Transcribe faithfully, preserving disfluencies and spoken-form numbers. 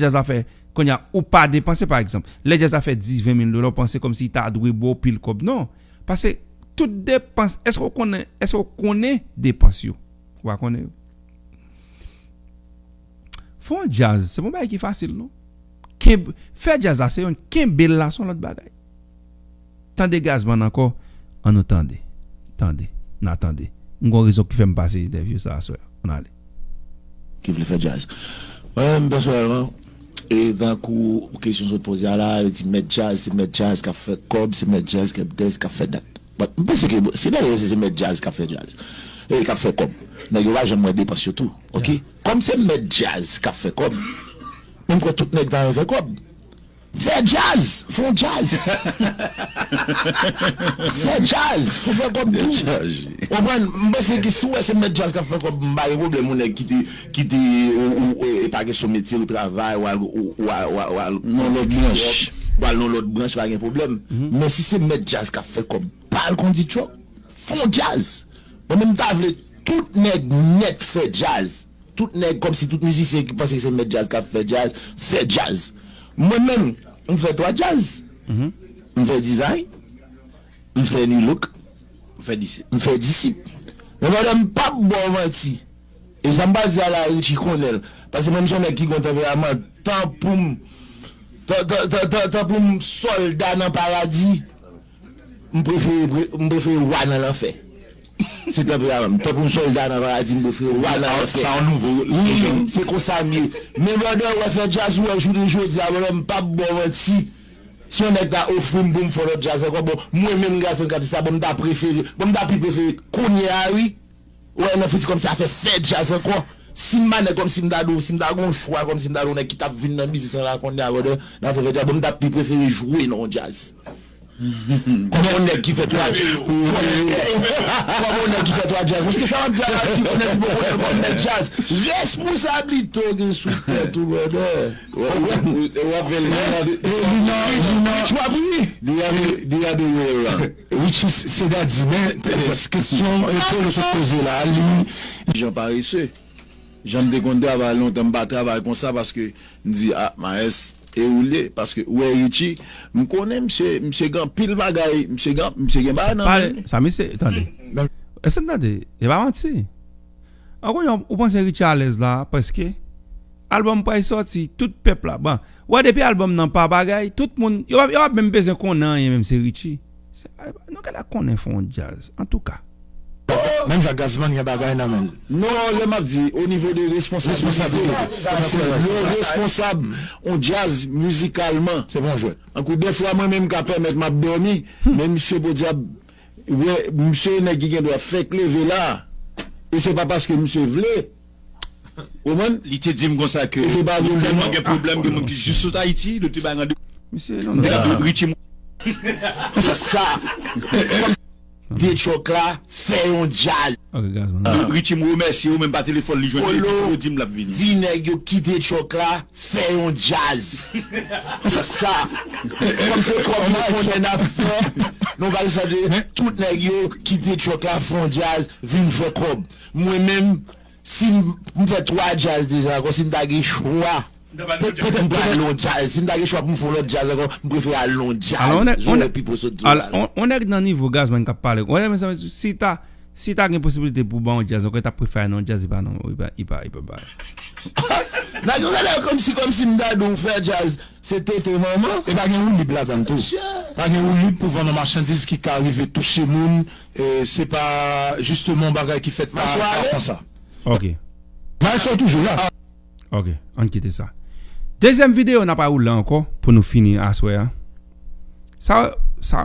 Djaz la fè, kounye a, ou pa depanse, pa egzanp. Lè djaz la fè dis, ven mil dola, ou panse kòmsi li ta dwe ba w pil kòb. Non. Paske tout depans, èske w konnen, èske w konnen depans yo? Ou pa konnen yo. Fè yon djaz, se pa yon bagay ki fasil, non. Kenb-, fè djaz la, se yon, kenbe l la, se yon lòt bagay. Tande Gazman ankò, ann nou tande. Tande, n a tande. M gon rezon ki fè m pase entèvyou sa aswè a. Ann ale. Ki vle fè djaz. Mwen menm, pèsonèlman, e tankou kesyon sot poze a la, yo di mèt djaz, se mèt djaz k ap fè kòb, se mèt djaz k ap, k ap fè dat. But, m panse ke senaryo se, se mèt djaz k ap fè djaz. E k ap fè kòb. Nèg yo pa janm wè depans yo tou. Ok? Kòm se mèt djaz k ap fè kòb, men m kwè tout nèg ta renmen fè kòb. Fè djaz! Fè yon djaz! Fè djaz! Pou fè kòb tou. Konprann? M panse ke si w wè se mèt djaz k ap fè kòb, m pa gen pwoblèm, yon nèg ki te, ki te, ou, ou, e pa kesyon metye ou travay, ou al, ou, ou al, ou al, ou al nan lòt branch. Ou al nan lòt branch, pa gen pwoblèm. Men si se mèt djaz k ap fè kòb, pa al kondi twòk. Fè yon djaz! Mwen menm, m ta vle tout nèg nèt fè djaz. Tout nèg, kòmsi tout mizisyen ki panse se mèt djaz k ap fè djaz, fè djaz. Mwen menm, m fè twa djaz. M fè dizay, m fè nu look, m fè disip. M fè disip. Men pandan m p ap ba w manti. E sa m pral di a la, Richie konnen l. Paske mwen, m se yon nèg ki gon tanperaman, tan pou m, tan, tan, tan, tan, tan pou m sòlda nan paradi. M prefere, pre-, m prefere wa nan lanfè. Se tanperaman m. Tankou yon sòlda nan paradi, m prefere wa nan lanfè. Sa yon nouvo slogan. Wi, se konsa m ye. Men brother, w wè fè djaz, ou wè jounen jodi a, brother, m p ap ba w manti. Si yon nèg ta ofri m pou m fè yon lòt djaz ankò, bon, mwen menm Gazman k ap di sa, bon, m ta prefere, bon, m ta pi prefere kounye a, wi. Ou wè, nan fiti kòmsi afè fè djaz ankò. Si m pa nèg kòmsi m ta di w, si m ta gon chwa kòmsi m ta di w nèg ki t ap vin nan biznis lan la kounye a, brother, nan afè fè djaz, bon, m t ap pi prefere jwe nan yon djaz. Kòm yon nèg ki fè twa djaz. Kòm yon nèg ki fè twa djaz. Paske sa m ap di a la, ki konnen li poko jwe kòm nèg djaz. Responsablite w gen sou tèt ou, brother. W ap, w ap fè l. E, e, li nan, li nan, Rich, w ap ri. The other, the other way around. Richie, se dadi, men, eh, kesyon, eh, Polo sot poze la, li. Jan parese. Jan m te konn travay lontan, m pa travay konsa paske m di, a, Maes, e ou l ye, paske ou wè Richie, m konnen misye, misye gen anpil bagay, misye gen, misye gen bagay nan men li. Sa misye, tande. Èske n tande? E pa manti. An konnen, ou panse Richie alèz la, paske album pral sòti, tout pèp la, bon, ou wè depi album nan pa bagay, tout moun, yo, yo pa menm bezwen konnen anyen, menm se Richie. Se, nou genlè konnen fè yon djaz, antouka. Menm jan Gazman gen bagay nan men l. Non, lè m ap di, o nivo de responsablite. Responsablite. Paske lè w responsab yon djaz mizikalman. Se pa yon jwèt. Tankou dèfwa mwen menm m ka pèmèt m ap dòmi, men misye podyab, wè, misye nèg ki gen dwa fèk leve la. E se pa paske misye vle. Ou konprann? Li te di m konsa ke li tèlman gen pwoblèm, gen moun ki jis sot Ayiti, li te bay randevou. Misye, non, non. Richie. Se sa. Kite chòk la, fè yon djaz. Ok, Gazman. Richie, m remèsye ou, menm pa telefòn li jwenn, li di m l ap vini. Di nèg yo kite chòk la, fè yon djaz. Se sa. Kòm se kòb nou konnen n ap fè, nou pa bezwen de tout nèg yo kite chòk la, fè yon djaz, vin fè kòb. Mwen menm, si m, m fè twa djaz deja, ankò si m ta gen chwa, petèt m pral al nan yon djaz. Si m ta gen chwa pou m fè yon lòt djaz ankò, m prefere al nan yon djaz. Alò, on nèg, on nèg, alò, on, on nèg nan nivo Gazman k ap pale. Wè, mezanmi, si ta, si ta gen posiblite pou ba yon djaz ankò, li ta prefere al nan yon djaz, li pa nan, li pa, li pa, li pa bay. Nan yon lè kòmsi, kòmsi m ta di w fè djaz, se tete manman. E pa gen woulib ladann tou. Pa gen woulib pou vann yon machandiz ki ka rive touche moun. E se pa jisteman yon bagay ki fèt pa, pa konsa. Ok. Maestro toujou la. Ok, ann kite sa. Dezyèm videyo n ap woule ankò pou nou fini aswè a. Sa, sa,